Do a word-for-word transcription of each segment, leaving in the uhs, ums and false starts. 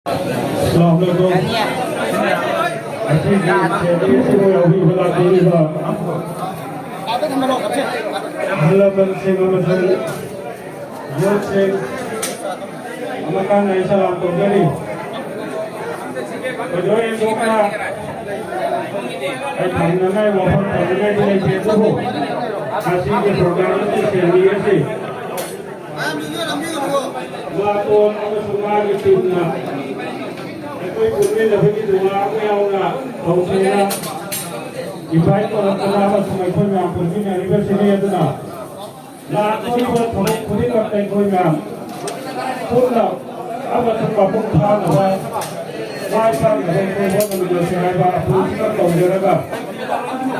ꯑꯁꯂꯥꯃꯨ ꯑꯂꯥꯏꯀꯨꯝ꯫ ꯉꯁꯤꯒꯤ ꯁꯦꯜꯐꯤ ꯑꯁꯤꯕꯨ ꯌꯥꯎꯕꯤꯕ ꯂꯥꯛꯄꯤꯔꯤꯕ ꯑꯍꯜ ꯂꯃꯟꯁꯤꯡ ꯑꯃꯁꯨꯡ ꯌꯨꯠꯁꯤꯡ ꯑꯃꯨꯛ ꯍꯟꯅ ꯑꯩ ꯁꯂꯥꯝ ꯇꯧꯖꯔꯤ꯫ ꯊꯣꯏꯗꯣꯛ ꯍꯦꯟꯗꯣꯛꯅ ꯑꯩ ꯊꯝꯅꯉꯥꯏ ꯋꯥꯐꯝ ꯊꯝꯅꯉꯥꯏꯗꯤ ꯂꯩꯇꯦ, ꯑꯗꯨꯕꯨ ꯉꯁꯤꯒꯤ program ꯑꯁꯤ ꯁꯦꯜꯐꯤ ꯑꯁꯤ ꯃꯥꯇꯣꯟ ꯑꯃꯁꯨꯡ ꯃꯥꯒꯤ teamꯅ ꯑꯩꯈꯣꯏ ꯄꯨꯟꯃꯤꯟꯅꯕꯒꯤ ꯗꯨꯋꯥ ꯑꯃ ꯌꯥꯎꯅ ꯇꯧꯁꯦꯅ invite ꯇꯧꯔꯛꯄꯗ ꯑꯃꯁꯨꯡ ꯑꯩꯈꯣꯏ ꯃꯌꯥꯝ ꯄꯨꯟꯃꯤꯟꯅꯔꯤꯕꯁꯤꯅꯤ꯫ ꯑꯗꯨꯅ ꯂꯥꯛꯀꯗꯧꯔꯤꯕ ꯊꯕꯛ ꯈꯨꯗꯤꯡꯃꯛꯇ ꯑꯩꯈꯣꯏ ꯃꯌꯥꯝ ꯄꯨꯟꯅ ꯑꯃꯁꯨꯡ ꯃꯄꯨꯡ ꯐꯥꯅꯕ, ꯃꯥꯏ ꯄꯥꯛꯅꯕ ꯑꯩꯈꯣꯏ ꯍꯣꯠꯅꯃꯤꯟꯅꯁꯤ ꯍꯥꯏꯕ ꯑꯄꯨꯟꯁꯤꯗ ꯇꯧꯖꯔꯒ,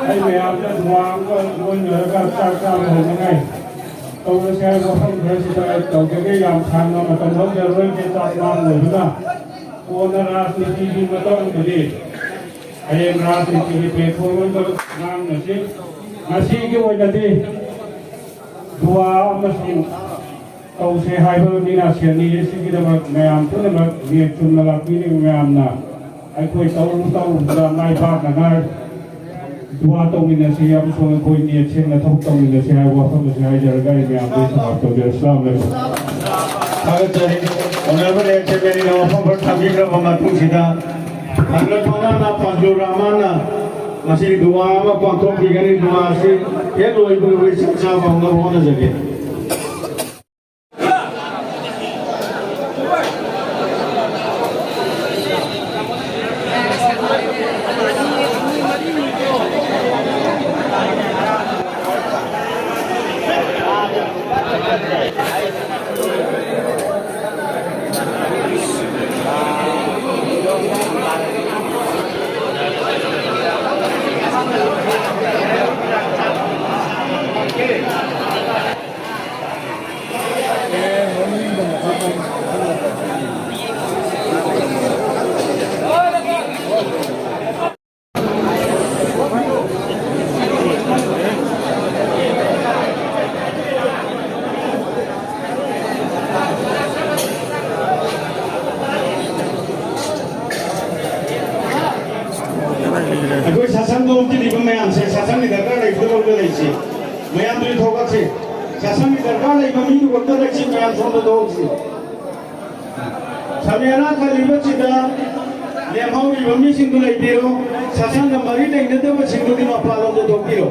ꯑꯩ ꯃꯌꯥꯝꯗ ꯗꯨꯋꯥ ꯑꯃꯒ ꯂꯣꯏꯅꯔꯒ ꯆꯥꯛ ꯆꯥꯕ ꯍꯧꯅꯉꯥꯏ ꯇꯧꯔꯁꯤ ꯍꯥꯏꯕ ꯋꯥꯐꯝ ꯈꯔꯁꯤꯗ ꯑꯩ ꯇꯧꯖꯒꯦ꯫ ꯌꯥꯝ ꯁꯥꯡꯅ ꯃꯇꯝ ꯂꯧꯖꯔꯔꯣꯏꯒꯦ, ꯆꯥꯛ ꯂꯥꯝ ꯑꯣꯏꯕꯅ꯫ ꯀꯣꯟꯅ ꯔꯥꯖꯅꯤꯇꯤꯒꯤ ꯃꯇꯥꯡꯗꯗꯤ ꯍꯌꯦꯡ ꯔꯥꯖꯅꯤꯇꯤꯒꯤ platform ꯑꯃꯗ ꯉꯥꯡꯅꯁꯤ꯫ ꯉꯁꯤꯒꯤ ꯑꯣꯏꯅꯗꯤ ꯗꯨꯋꯥ ꯑꯃꯁꯨꯡ ꯇꯧꯁꯦ ꯍꯥꯏꯕꯅꯤꯅ, ꯁꯦꯜꯐꯤ ꯑꯁꯤꯒꯤꯗꯃꯛ ꯃꯌꯥꯝ ꯄꯨꯝꯅꯃꯛ ꯅꯤꯌꯠ ꯆꯨꯝꯅ ꯂꯥꯛꯄꯤꯔꯤꯕ ꯃꯌꯥꯝꯅ ꯑꯩꯈꯣꯏ ꯇꯧꯔꯨ ꯇꯧꯔꯨꯕꯗ ꯃꯥꯏ ꯄꯥꯛꯅꯉꯥꯏ ꯗꯨꯋꯥ ꯇꯧꯃꯤꯟꯅꯁꯤ ꯑꯃꯁꯨꯡ ꯑꯩꯈꯣꯏ ꯅꯤꯌꯠ ꯁꯦꯡꯅ ꯊꯕꯛ ꯇꯧꯃꯤꯟꯅꯁꯤ ꯍꯥꯏꯕ ꯋꯥꯐꯝ ꯑꯁꯤ ꯍꯥꯏꯖꯔꯒ ꯑꯩ ꯃꯌꯥꯝꯗ ꯁꯂꯥꯝ ꯇꯧꯖꯔꯤ꯫ ꯑꯁꯂꯥꯃꯨ ꯑꯂꯥꯏꯀꯨꯝ꯫ ꯊꯥꯒꯠꯆꯔꯤ꯫ Honourable Ex M L A ꯅ ꯋꯥꯐꯝ ꯈꯔ ꯊꯝꯕꯤꯈ꯭ꯔꯕ ꯃꯇꯨꯡꯁꯤꯗ, ꯍꯖꯔꯠ ꯃꯧꯂꯥꯅꯥ ꯐꯖꯂꯨꯔ ꯔꯍꯃꯥꯟꯅ ꯉꯁꯤ ꯗꯨꯋꯥ ꯑꯃ ꯄꯥꯡꯊꯣꯛꯄꯤꯒꯅꯤ꯫ ꯗꯨꯋꯥ ꯑꯁꯤ ꯍꯦꯛ ꯂꯣꯏꯕꯒ ꯑꯩꯈꯣꯏ ꯆꯥꯛ ꯆꯥꯕ ꯍꯧꯅꯕ ꯍꯣꯠꯅꯖꯒꯦ꯫ ꯁꯥꯁꯟꯗ ꯑꯣꯟꯁꯤꯜꯂꯤꯕ ꯃꯌꯥꯝꯁꯦ, ꯁꯥꯁꯟꯒꯤ ꯗꯔꯀꯥꯔ ꯂꯩꯕꯗꯨ ꯂꯧꯗ ꯂꯩꯁꯤ꯫ ꯃꯌꯥꯝꯗꯨ ꯊꯣꯛꯂꯛꯁꯤ꯫ ꯁꯥꯁꯟꯒꯤ ꯗꯔꯀꯥꯔ ꯂꯩꯕ ꯃꯤꯗꯨ ꯈꯛꯇ ꯂꯩꯁꯤ, ꯃꯌꯥꯝ ꯁꯣꯝꯗ ꯊꯣꯛꯂꯛꯁꯤ꯫ ꯁꯃꯦꯂꯥ ꯈꯜꯂꯤꯕꯁꯤꯗ ꯂꯦꯝꯍꯧꯔꯤꯕ ꯃꯤꯁꯤꯡꯗꯨ ꯂꯩꯕꯤꯔꯣ꯫ ꯁꯥꯁꯟꯒ ꯃꯔꯤ ꯂꯩꯅꯗꯕꯁꯤꯡꯗꯨꯗꯤ ꯃꯄꯥꯟꯂꯣꯝꯗ ꯊꯣꯛꯄꯤꯔꯣ꯫